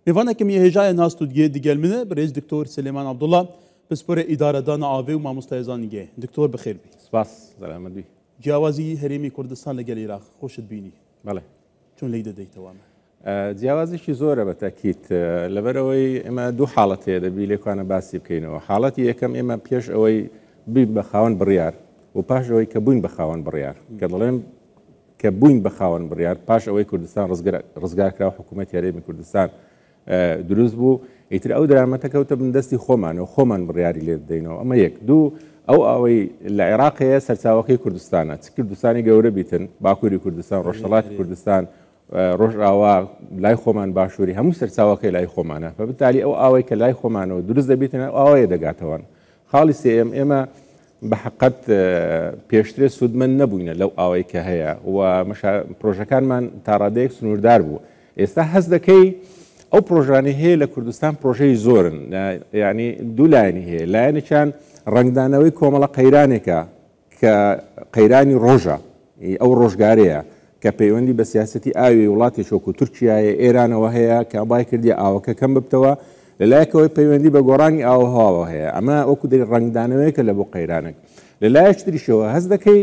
میوانێکم یە هێژایە ناس تودگێ دیگەل منە برێز دکتۆر سلێمان عەبدوڵا پسپۆرێ ئیدارەدان ئاڤێ و مامۆستای زانینگێ. دکتۆر بەخێر بی. سپاس، سەلامەت بی. جیاوازی هەرێمی کوردستان لەگەل ئیراق خۆشت بینی؟ بەڵێ. چۆن لێی دەدەیتەوە ئەمە؟ جیاوازیکی زۆرە بە تەکیت، لەبەرئەوەی ئێمە دوو حاڵەت هەیە دەبی لێکوانە باسی بکەینەوە. حاڵەتی یەکەم ئێمە پێش ئەوەی بین بە خاوەن بڕیار و پاش ئەوەی کە بووین بە خاوەن بڕیار، کە دەڵێم کە بووین بە خاوەن بڕیار پاش ئەوەی کوردستان ڕزگار کرا و حکوومەتی هەرێمی کوردستان دروست بوو، ئیتر ئەو درامەتە کەوتە بن دەستی خۆمانەوە، خۆمان بڕیاری لێ دەدەینەوە. ئەمە یەک. دوو، ئەو ئاوەی لە عێراق هەیە سەرچاوەکەی کوردستانە، چ کوردستانی گەورە بیتن، باکووری کوردستان، ڕۆژهەڵاتی کوردستان، ڕۆژئاوا، لای خۆمان باشووری، هەموو سەرچاوەکەی لای خۆمانە. فبالتالی ئەو ئاوەی کە لای خۆمانەوە دروست دەبیتن ئەو ئاوەیە دەگاتەوەن. خاڵی سێیەم، ئێمە بە حەقەت پێشترێ سوودمەند نەبووینە لەو ئاوەی کە هەیە و پرۆژەکانمان تا ڕادەیەک سنووردار بوو. ئێستا هەست دەکەی ئەو پرۆژانەی هەیە لە کوردستان پرۆژەی زۆرن، یعنی دوو لایەنی هەیە. لایەنێکیان ڕەنگدانەوەی کۆمەڵە قەیرانێکە کە قەیرانی ڕۆژە، ئەو ڕۆژگارەیە کە پەیوەندی بە سیاسەتی ئاوی وڵاتێکی وەکو تورکیایە، ئێرانەوە هەیە کە وای کردیە ئاوەکە کەم ببتەوە، لە لایەکەوەی پەیوەندی بە گۆڕانی ئاووهەواوە هەیە، ئەمە وەکو دەری ڕەنگدانەوەیەکە لە بۆ قەیرانێک. لە لایەکی تریشەوە هەست دەکەی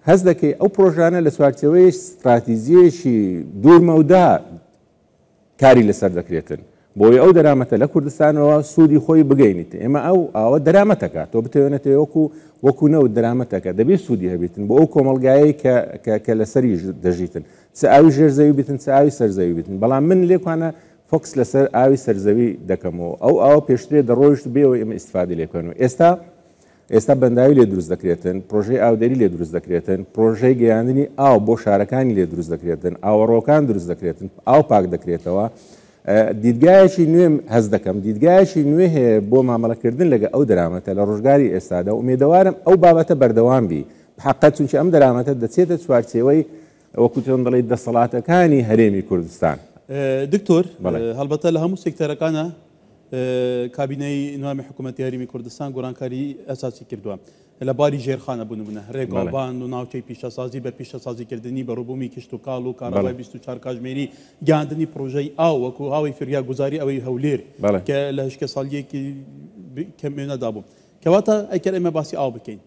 هەست دەکەی ئەو پرۆژانە لە چوارچێوەی ستراتیجییەکی دوورمەودا کاری لەسەر دەکرێتن بۆی ئەو دەرامەتە لە کوردستانەوە سوودی خۆی بگەینیت. ئێمە ئەو ئاوە دەرامەتەکە تۆ بتەوێنێتەوە وەکو وەکو نەوت دەرامەتەکە دەبێت سوودی هەبیتن بۆ ئەو کۆمەڵگایەی کە کە کە لەسەری دەژیتن، چ ئاوی ژێر زەوی بیتن چ ئاوی سەر زەوی بیتن. بەڵام من لێکوانە فۆکس لەسەر ئاوی سەر زەوی دەکەمەوە. ئەو ئاوە پێشترێ دەڕۆیشت بێەوە ئێمە ئیستفادە لێ بکەن و ئێستا ئێستا بەنداوی لێ دروست دەکرێتن، پرۆژەی ئاودێری لێ دروست دەکرێتن، پرۆژەی گەیاندنی ئاو بۆ شارەکانی لێ دروست دەکرێتن، ئاوەڕۆکان دروست دەکرێتن، ئاو پاک دەکرێتەوە. دیدگایەکی نوێ هەست دەکەم، دیدگایەکی نوێ هەیە بۆ مامەڵەکردن لەگە ئەو دەرامەتە لە ڕۆژگاری ئێستادا. ئومێدەوارم ئەو بابەتە بەردەوام بی حەقە، چونکە ئەم دەرامەتە دەچێتە چوارچێوەی وەکو چۆن دەڵێی دەسەڵاتەکانی هەرێمی کوردستان. دکتۆر، هەڵبەتە لە هەموو سێکتەرەکانە کابینەی نوامی حکوومەتی هەرێمی کوردستان گۆڕانکاری ئەساسی کردووە لە باری ژێرخانە، بوو نمونە ڕێگاوبان و ناوچەی پیشەسازی بە پیشەسازیکردنی بەڕووبوومی کشتوکاڵ و کارەبای 24 کاژمێری، گەیاندنی پڕۆژەی ئاو وەکو ئاوی فریاگوزاری ئەوەی هەولێر کە لە هشکە ساڵیەکی کەم وێنەدا بوو. کەواتە ئەگەر ئێمە باسی ئاو بکەین،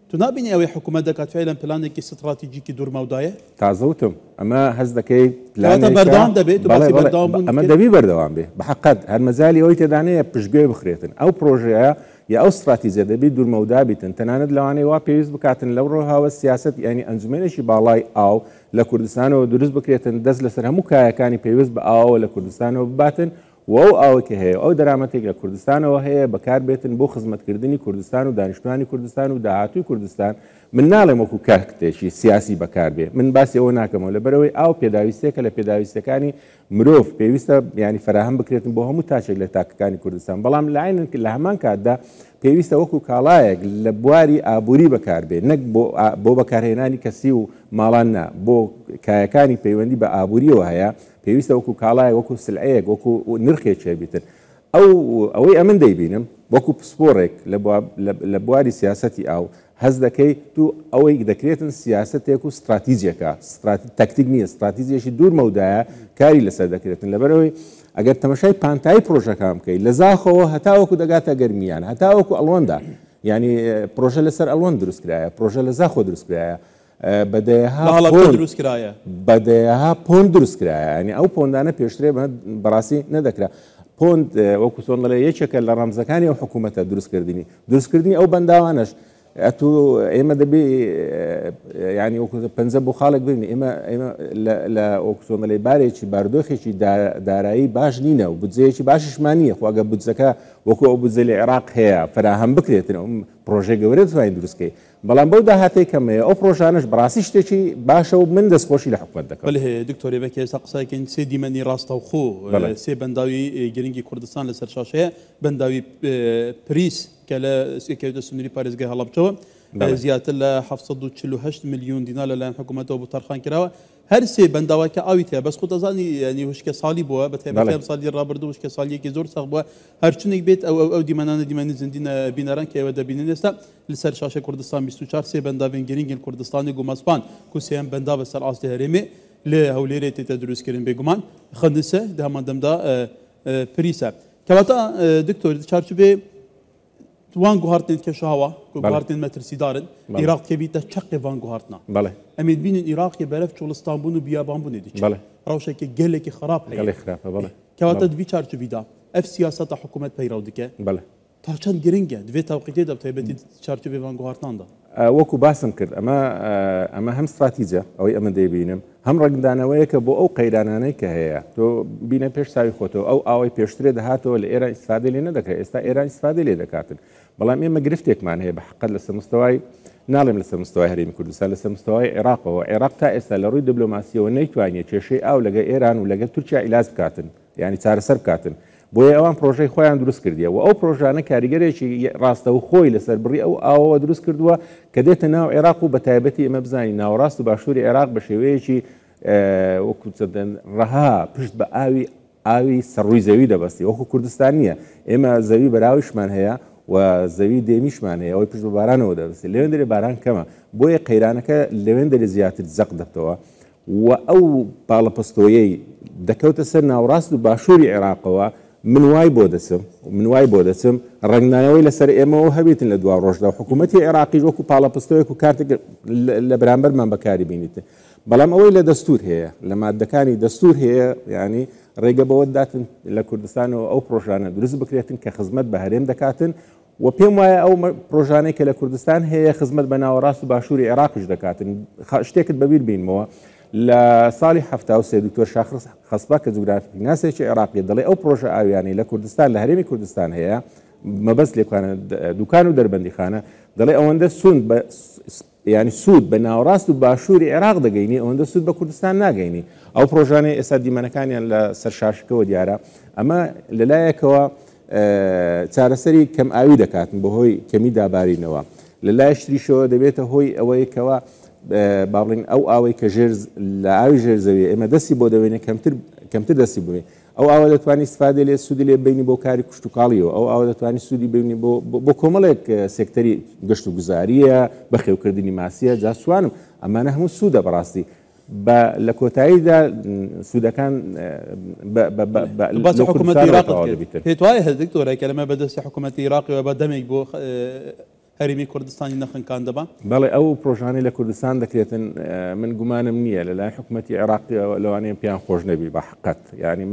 تۆ نابینی ئەوەی حکوومەت دەکات فعلا پلانێکی ستراتیجیکی دوورمەودایە؟ تازە وتم ئەمە هەست دەکەی پلانێکە بەردەوام دەبێت و باسی بەردەوام بوون ئەمە دەبی بەردەوام بێ بە حەقەت، هەر مەجالی ئەوەی تێدا نییە پشتگوێ بخرێتن. ئەو پرۆژەیە یا ئەو ستراتیجە دەبی دوورمەودا بیتن، تەنانەت لەوانەیە وا پێویست بکاتن لەو ڕۆهاوە سیاسەت یانی ئەنجومەنێکی باڵای ئاو لە کوردستانەوە دروست بکرێتن، دەست لەسەر هەموو کایەکانی پەیوەست بە ئاوەوە لە کوردستانەوە بباتن و ئەو ئاوەی کە هەیە و ئەو دەرامەتێک لە کوردستانەوە هەیە بەکار بێتن بۆ خزمەتکردنی کوردستان و دانیشتوانی کوردستان و داهاتووی کوردستان. من ناڵێم وەکو کارتێکی سیاسی بەکار بێ، من باسی ئەوە ناکەمەوە، لەبەرئەوەی ئاو پێداویستیەکە لە پێداویستیەکانی مرۆڤ، پێویستە یانی فەراهەم بکرێتن بۆ هەموو تاکێک لە تاکەکانی کوردستان، بەڵام لە لە هەمان کاتدا پێویستە وەکو کاڵایەک لە بواری ئابووری بەکار بێ، نەک بۆ بۆ بەکارهێنانی کەسی و ماڵان نا، بۆ کایەکانی پەیوەندی بە ئابووریەوە هەیە پێویستە وەکو کاڵایەک، وەکو سلعەیەک، وەکو نرخێک هەبیتن. ئەو ئەوەی ئەمن دەیبینم وەکو پسپۆڕێک لە بواری سیاسەتی ئاو، هەست دەکەی تو ئەوەی دەکرێتن سیاسەتێک و ستراتیجێکە، تەکتیک نییە، ستراتیجێکی دوور مەودایە کاری لەسەر دەکرێتن. لەبەرئەوەی ئەگەر تەمەشای پانتایی پرۆژەکان بکەی لە زاخۆوە هەتاوەکو دەگاتە گەرمیان، هەتاوەکو ئەڵوەندا، یانی پرۆژە لەسەر ئەڵوەند دروست کرایە، پرۆژە لە زاخۆ دروست کرایە، بە دەیەها پۆند دروست کرایە، بە دەیەها پۆند دروست کرایە. یانی ئەو پۆندانە پێشترێ بەڕاستی نەدەکرا. پۆند وەکو چۆن دەڵێ یەکێکە لە ڕەمزەکانی ئەو حکوومەتە، دروستکردنی دروستکردنی ئەو بەنداوانەش ئەتوو ئێمە دەبێ ینی وەکو پەنجە بۆ خاڵێک ببین. ئێمە ئێمە لە وەکو چۆن دەڵێ بارێکی باردۆخێکی دارایی باش نینە و بودجەیەکی باشیشمان نییە. خۆ ئەگەر بودجەکە وەکو ئەو بودجە لە عێراق هەیە فراهەم بکرێتن، ئەو پرۆژەی گەورە دەتوانین دروستکەی، بەڵام بەو داهاتەی کەمەیە ئەو پرۆژانەش بەڕاستی شتێکی باشە و من دەستخۆشی لە حکومەت دەکەم. بەلێ دکتۆر ئێمە کە ئێستا قسە دەکەین سێ دیمەنی ڕاستەوخۆ سێ بەنداوی گرنگی کوردستان لەسەر شاشەیە، بەنداوی پریس کە لە کەوتە سنووری پارێزگای هەڵەبجەوە زیاتر لە 748 میلیۆن دینار لەلایەن حکوومەتەوە بۆ تەرخان کراوە. هەر سێ بەنداوەکە ئاوی تیا بەس خۆت ئەزانی یانی وشکە ساڵی بووە، بە تایبەتی ئەم ساڵی ڕابردوو وشکە ساڵیەکی زۆر سەخت بووە. هەرچونێک بێت ئەو ئەو دیمەنانە دیمەنی زیندینە بینەران کە ئێوە دەبینن ئێستا لەسەر شاشەی کوردستان 24 سێ بەنداوێن گرنگن کوردستانی گومەسپان کو سێیەم بەنداوە سەر ئاستی هەرێمێ لە هەولێرێ تێتە دروستکردن. بێگومان خندسە دە هەمان دەمدا پریسە. کەواتە دکتۆر چارچوبێ وان گوهارتن کەشەهەوا گوهارتن مەترسیدارن ئیراق کەویتە چەقێ وان گوهارتنا ئەمێ دبینن ئیراقێ بەرەف چۆڵستان بوون و بیابان بوونێ دچ ڕەوشێکی گەلێکی خراپ هەیە. گەلێ خراپە بەڵێ. کەواتە دوی چارچوبیدا ئەف سیاسەتە حکوومەت پەیڕەو دکە. بەڵێ. تا چەند گرنگە دوێ تەوقیتێدا بە تایبەتی چارچوبێ وان گوهارتناندا؟ وەکو باسم کرد ئەمە ئەمە هەم ستراتیجە ئەوەی ئەمە دەیبینم، هەم ڕەنگدانەوەیەکە بۆ ئەو قەیرانانەی کە هەیە. تۆ بینە پێش چاوی خۆتەوە ئەو ئاوەی پێشترێ دەهاتەوە لە ئێران ئیسفادەی لێ نەدەکرا، ئێستا ئێران ئیسفادەی لێ دەکاتن. بەڵام ئێمە گرفتێکمان هەیە بە حەقەت لەسەر مستەوای، ناڵێم لەسەر مستەوای هەرێمی کوردستان، لەسەر مستەوای عێراقەوە. عێراق تا ئێستا لە ڕووی دیبلۆماسیەوە نەیتوانیە کێشەی ئاو لەگەڵ ئێران و لەگەڵ تورکیا ئیلاز بکاتن، یعنی چارەسەر بکاتن. بۆیە ئەوان پرۆژەی خۆیان دروست کردیە و ئەو پرۆژانە کاریگەرێکی ڕاستەوخۆی لەسەر بڕی ئەو ئاوەوە دروست کردووە کە دێتە ناو عێراق و بە تایبەتی ئێمە بزانین ناوەڕاست و باشووری عێراق بە شێوەیەکی وەکو چەندەن ڕەها پشت بە ئاوی سەرڕووی زەوی دەبەستی، وەکو کوردستان نییە. ئێمە زەوی بەراویشمان هەیە و زەوی دێمیشمان هەیە، ئەوەی پشت بە بارانەوە دەبەستی. لەوێن دەرێ باران کەمە، بۆیە قەیرانەکە لەوێن دەرێ زیاتر زەق دەبتەوە و ئەو پاڵەپەستۆیەی دەکەوتە سەر ناوەڕاست و باشووری عێراقەوە. من وای بۆ دەچم، من وای بۆ دەچم ڕەنگدانەوەی لەسەر ئێمەوە هەبێتن لە دوا ڕۆژدا و حکوومەتی عێراقیش وەکو پاڵەپەستۆیەک و کارتێک لە بەرامبەرمان بەکاری بینیتن. بەڵام ئەوەی لە دەستور هەیە، لە مادەکانی دەستور هەیە، یعنی ڕێگە بەوە داتن لە کوردستانەوە ئەو پرۆژانە دروست بکرێتن کە خزمەت بە هەرێم دەکاتن و پێم وایە ئەو پرۆژانەی کە لە کوردستان هەیە خزمەت بە ناوەڕاست و باشووری عێراقیش دەکاتن. شتێکت بەبیر بینمەوە، لە ساڵی 73 دکتۆر شاخر خەسبا کە جوگرافیناسێکی عێراقی دەڵێ ئەو پرۆژە ئاویانەی لە کوردستان لە هەرێمی کوردستان هەیە، مەبەست لێکوانە دوکان و دەربەندیخانە، دەڵێ ئەوەندە سوود بە یعنی سوود بە ناوەڕاست و باشووری عێراق دەگەینی، ئەوەندە سوود بە کوردستان ناگەینی. ئەو پرۆژانەی ئێستا دیمەنەکانیان لە سەر شاشەکەوە دیارە، ئەمە لەلایەکەوە چارەسەری کەم ئاوی دەکاتن بەهۆی کەمی دابارینەوە، لە لای شتریشەوە دەبێتە هۆی ئەوەی کەوا با بڵێین ئەو ئاوەی کە لە ئاوی ژێر زەویە ئێمە دەستی بۆ دەوێنێ کەمتر دەستی بووێ. ئەو ئاوە دەتوانانی استفادە لێ سوودی لێ بینی بۆ کاری کشتتوکاڵیەوە، ئەو ئاوە دەتوانانی سوودی بینی بۆ کۆمەڵێک سێکتەری گەشت و گوزاریە، بەخێوکردنی ماسیە، جاسوانم، ئەمانە هەموو سوودە بەڕاستی. لە کۆتاییدا سوودەکان باسی حکوومەتی عێراق کرد. پێت وایە هەر دکتۆرە کە لەمە بەدەستی حکوومەتی عێراقیەوە بە دەمێک بۆ هەرێمی کوردستانی نەخنکاندەبا؟ بەڵێ، ئەو پرۆژانەی لە کوردستان دەکرێتن من گومانم نییە لەلایەن حکوومەتی عێراقیەوە لەوانەیە پێیان خۆش نەبی بە حقەت. یعنی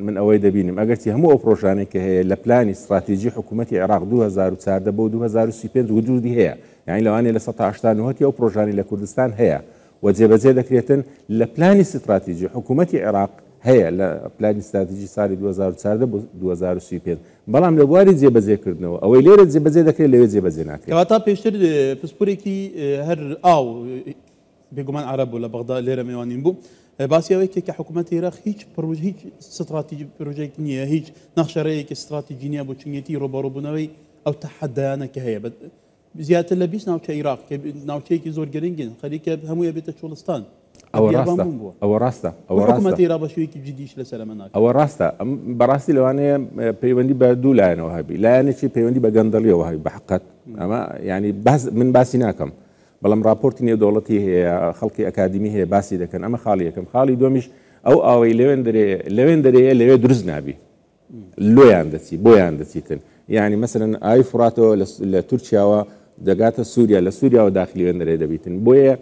من ئەوەی دەبینم ئەگەرچی هەموو ئەو پرۆژانەی کە هەیە لە پلانی استراتیژی حکوومەتی عێراق 2014 بۆ 2035 وجودی هەیە، یعنی لەوانەیە لە 189 ئەو پرۆژانەی لە کوردستان هەیە و جێبەجێ دەکرێتن لە پلانی استراتیژی حکوومەتی عێراق هەیە لە پلانی استراتیژی ساڵی 2014 بۆ 2035، بەڵام لە بواری جێبەجێکردنەوە ئەوەی لێرە جێبەجێ دەکرێت لەوێ جێبەجێ ناکرێت. کەواتە پێشتر پسپۆرێکی هەر ئاو بێگومان عەرەب بوو لە بەغدا لێرە میوانین بوو، باسی ئەوەی کرد کە حکوومەتی عێراق هیچ پرۆژ هیچ استراتیژی پرۆژێک نییە، هیچ نەخشەڕێیەکی استراتیژی نییە بۆ چنگێتی ڕووبەڕووبوونەوەی ئەو تەحەدایانە کە هەیە. زیاتر لە 20 ناوچە عێراق کە ناوچەیەکی زۆر گرنگن خەریکە هەمووی بێتە چۆڵستان. ئەوە ڕاستە، ئەوە ڕاستە، ئەوە ڕاستە. حکوومەتی عێراق بە شێوەیەکی جدیش لەسەر ئەمە ناکات. ئەوە ڕاستە. بەڕاستی لەوانەیە پەیوەندی بە دوو لایەنەوە هەبی، لایەنێکی پەیوەندی بە گەندەڵیەوە هەبی بە حقەت. ئەمە یعنی من باسی ناکەم، بەڵام راپۆرتی نێودەوڵەتی هەیە، خەڵکی ئەکادیمی هەیە باسی دەکەن. ئەمە خاڵی یەکەم. خاڵی دووەمیش ئەو ئاوەی لەوێن دەرێیە لەوێ دروست نابی، لۆیان دەچی، بۆیان دەچیتن. یعنی مەسەلەن ئاوی فڕاتەوە لە تورکیاوە دەگاتە سووریا، لە سووریاوە داخلی وێن دەرێ دەبیتن. بۆیە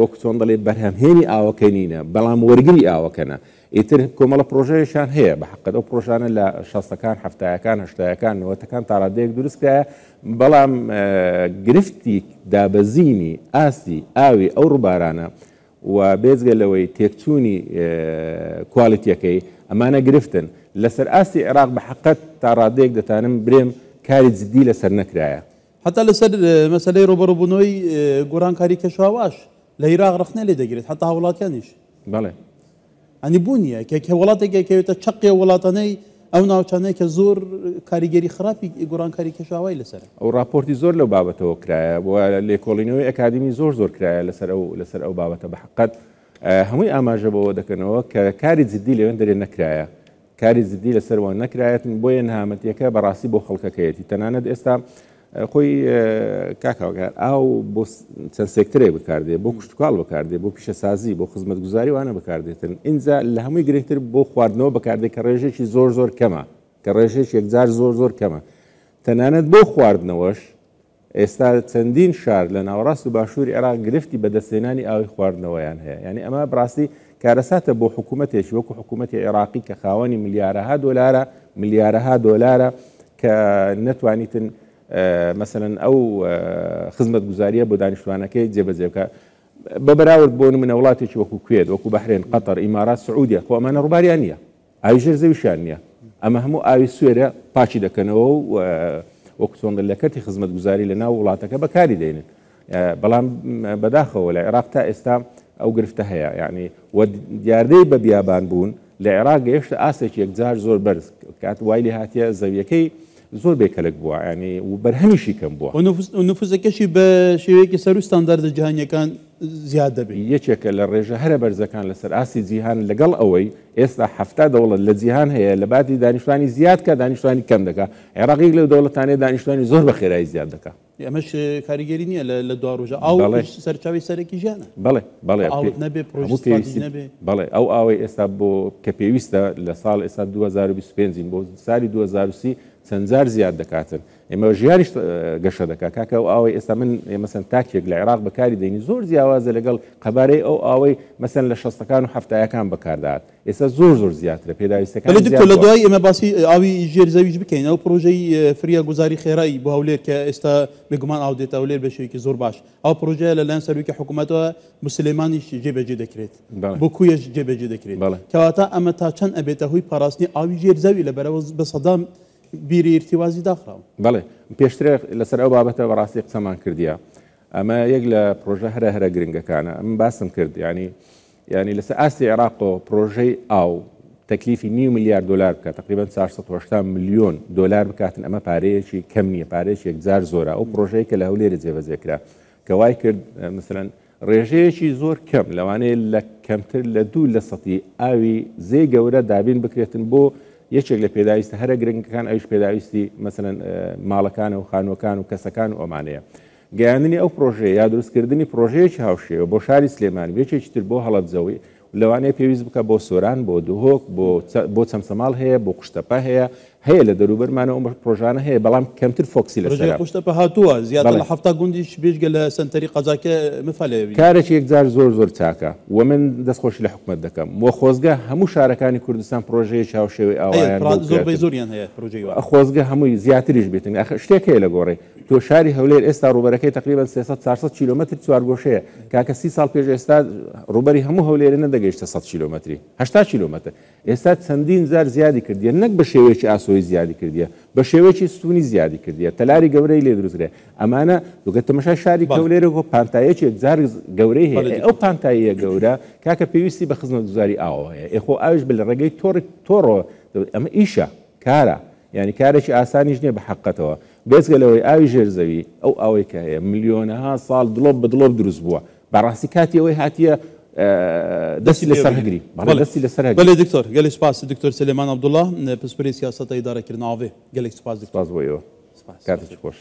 وەکو چۆن دەڵێ بەرهەمهێنی ئاوەکە نینە، بەڵام وەرگری ئاوەکەنە. ئیتر کۆمەڵە پرۆژەیەشیان هەیە بە حەقەت. ئەو پرۆژانە لە شەستەکان، هەفتایەکان، هەشتایەکان، نەوەتەکان تا ڕادەیەک دروستکرایە، بەڵام گرفتی دابەزینی ئاستی ئاوی ئەو ڕووبارانە و بێجگە لەوەی تێکچوونی کوالیتیەکەی ئەمانە گرفتن. لەسەر ئاستی عێراق بە حەقەت تا ڕادەیەک دەتانم برێم کاری جدی لەسەر نەکرایە. حتا لەسەر مەسلەی ڕوبەڕووبوونەوەی گۆڕانکاری کەشوهەواش لە عێراق ڕەخنە لێ دەگرێت، حتا هاوڵاتیانیش. بەڵێ. ئەنی بوو نییە کە وڵاتێک کەوێتە چەقێ وڵاتانەی ئەو ناوچانەی کە زۆر کاریگەری خراپی گۆڕانکاری کەشوهەوای لەسەرە. ئەو راپۆرتی زۆر لەو بابەتەوە کرایە و لێکۆڵینەوەی ئەکادیمی زۆر زۆر کرایە لەسەر ئەو بابەتە. بە حقەت هەمووی ئاماژە بەوە دەکەنەوە کە کاری جدی لەوێن دەرێ نەکرایە، کاری جدی لەسەر وان نەکرایەتن، بۆیە نەهامەتیەکە بەڕاستی بۆ خەڵکەکەیەتی. تەنانەت ئێستا خۆی کاک هاوکار ئاو بۆ چەند سێکتەرێک بەکاردێ بۆ کشتوکاڵ بەکاردێ بۆ پیشەسازی بۆ خزمەتگوزاری وانە بەکاردێتن ئینجا لە هەمووی گرنگتر بۆ خواردنەوە بەکاردێ کە ڕێژێکی زۆر زۆر کەمە کە ڕێژێکی یەکجار زۆر زۆر کەمە تەنانەت بۆ خواردنەوەش ئێستا چەندین شار لە ناوەڕاست و باشووری عێراق گرفتی بەدەستهێنانی ئاوی خواردنەوەیان هەیە یعنی ئەمە بڕاستی کارەساتە بۆ حکوومەتێکی وەکو حکوومەتی عێراقی کە خاوەنی ملیارەها دۆلارە ملیارەها دۆلارە کە نەتوانیتن مەسەلەن ئەو خزمەتگوزاریە بۆ دانیشتوانەکەی جێبەجێ بکە بە بەراورد بۆ نمونە وڵاتێکی وەکو کوێت وەکو بەحرێن قەتەر ئیمارات سعودیە خۆ ئەمانە ڕووباریان نییە ئاوی ژێر زەویشیان نییە ئەمە هەموو ئاوی سوێرە پاکی دەکەنەوە و وەکو چۆن لە کەرتی خزمەتگوزاری لە ناو وڵاتەکە بەکاری دێنن بەڵام بەداخەوە لە عێراق تا ئێستا ئەو گرفتە هەیە یعنی و دیاردەی بە بیابان بوون لە عێراق گەیشتە ئاستێکی یەکجار زۆر بەرز کات وای لێ هاتیە زەویەکەی زۆر بێ کەلک بووە یعنی و بەرهەمیشی کەم بووە. و نفوسەکەشی بە شێوەیەکی سەروو ستانداردە جیهانیەکان زیاد دەبێت. یەکێکە لە ڕێژە هەرە بەرزەکان لەسەر ئاستی جیهان لەگەڵ ئەوەی ئێستا 70 دەوڵەت لە جیهان هەیە لە باتی دانیشتوانی زیاد کە دانیشتوانی کەم دەکا عێراق یەک لەو دەوڵەتانەیە دانیشتوانی زۆر بە خێرایی زیاد دەکا. ئەمەش کاریگەری نییە لە دوا ڕۆژە ئاو سەرچاوی سەرەکی ژیانە. بەڵێ بەڵێ ئاوت نەبێ پرۆژە پێویستی نەبێ. بەڵێ ئەو ئاوەی ئێستا بۆ کە پێویستە لە ساڵ ئێستا 2025 بۆ سالی 2030 چەند جار زیاد دەکاتن ئێمە ژیانیش گەشە دەکات کاکە ئەو ئاوەی ئێستا من مەسەن تاکێک لە عێراق بەکاری دێنی زۆر جیاوازە لەگەڵ قەبارەی ئەو ئاوەی مەسەن لە شەستەکان و حەفتایەکان بەکاردات ئێستا زۆر زۆر زیاترە پێداویستەکان بەلێ دکتۆر لە دوای ئێمە باسی ئاوی ژێر زەویش بکەین ئەو پرۆژەی فریا گوزاری خێرای بۆ هەولێر کە ئێستا بێگومان ئاو دێتە هەولێر بە شێوەیەکی زۆر باش ئەو پرۆژەیە لەلایەن سەرۆکی حکوومەتەوە بۆ سلێمانیش جێبەجێ دەکرێت بۆ کویەش جێبەجێ دەکرێت کەواتە ئەمە تا چەند ئەبێتە هۆی پاراستنی ئاوی ژێر زەوی لەبەرەوە بە سەدام بیری ئیرتیوازی داخراون. بەڵێ پێشتر لەسەر ئەو بابەتە بەڕاستی قسەمان کردیە ئەمە یەک لە پرۆژە هەرە هەرە گرنگەکانە ئەم باسم کرد ینی ینی لەسەر ئاستی عێراقەوە پرۆژەی ئاو تەکلیفی نیو ملیار دلار بکات تقریبا 480 میلیۆن دلار بکاتن ئەمە پارەیەکی کەم نییە پارەیەکی یەکجار زۆرە ئەو پرۆژەیە کە لە هەولێر جێبەجێ کرا کە وای کرد مثلەن ڕێژەیەکی زۆر کەم لەوانەیە لە کەمتر لە دوو لە سەتی ئاوی زێی گەورە دابین بکرێتن بۆ یەکێک لە پێداویستە هەرە گرنگەکان ئەویش پێداویستی مەسەلەن ماڵەکانە و خانووەکان و کەسەکان و ئەمانەیە. گەیاندنی ئەو پرۆژەیە یا دروستکردنی پرۆژەیەکی هاوشێوە بۆ شاری سلێمانی و یەکێکی تر بۆ هەڵەبجە و لەوانەیە پێویست بکە بۆ سۆران، بۆ دهۆک، بۆ بۆ چەمچەماڵ هەیە، بۆ قوشتەپە هەیە، هەیە لە دەوروبەرمانەوە ئەم پرۆژانە هەیە، بەڵام کەمتر فۆکسی پرۆژەی لەسەرە. قوشتەپە هاتووە، زیاتر بەڵێ. لە 70 گوندیش بێجگە لە سەنتەری قەزاکە مفا لێ بینی. کارێکی یەکجار زۆر زۆر چاکە و من دەستخۆشی لە حکومەت دەکەم و خۆزگە هەموو شارەکانی کوردستان پرۆژەیەکی هاوشێوەی هەیە، ئاوایان بۆ زۆربەی بکرێتن. زۆریان هەیە پرۆژەی وا. خۆزگە هەمووی زیاتریش بێتن. ئاخر شتێک هەیە لە گۆڕێ تۆ شاری هەولێر ئێستا ڕووبەرەکەی تەقریبەن 300 400 کیلۆمەتر چوارگۆشەیە کاکە 30 ساڵ پێش ئێستا ڕووبەری هەموو هەولێرە نەدەگەیشتە 100 کیلۆمەتری 80 کیلۆمەتر ئێستا چەندین جار زیادی کردیە نەک بە شێوەیەکی ئاسۆیی زیادی کردیە بە شێوەیەکی ستونی زیادی کردیە تەلاری گەورەی لێ دروست کرێ ئەمانە دوگە تەمەشای شاری هەولێرە و پانتایەکی یەکجار گەورەی هەیە ئەو پانتاییە گەورە کاکە پێویستی بە خزمەتگوزاری ئاوە هەیە ئێ خۆ ئاویش بە لە ڕێگەی تۆڕی تۆڕەوە ئەمە ئیشە کارە یانی کارێکی ئاسانیش نییە بە حەقەتەوە بێجگە لەوەی ئاوی ژێر زەوی ئەو ئاوەی کە هەیە ملیۆنەها ساڵ دڵۆپ بە دڵۆپ دروست بووە بەڕاستی کاتی ئەوەی هاتیە دەستی لەسەر هەگری بەڵێ دەستی لەسەر هەگری. بەلێ دکتۆر گەلێک سپاس دکتۆر سلێمان عەبدوڵا پسپۆری سیاسەتە ئیدارەکردن ئاڤێ گەلێک سپاس دکتۆر. سپاس بۆ ئێوە سپاس. کاتێکی خۆش.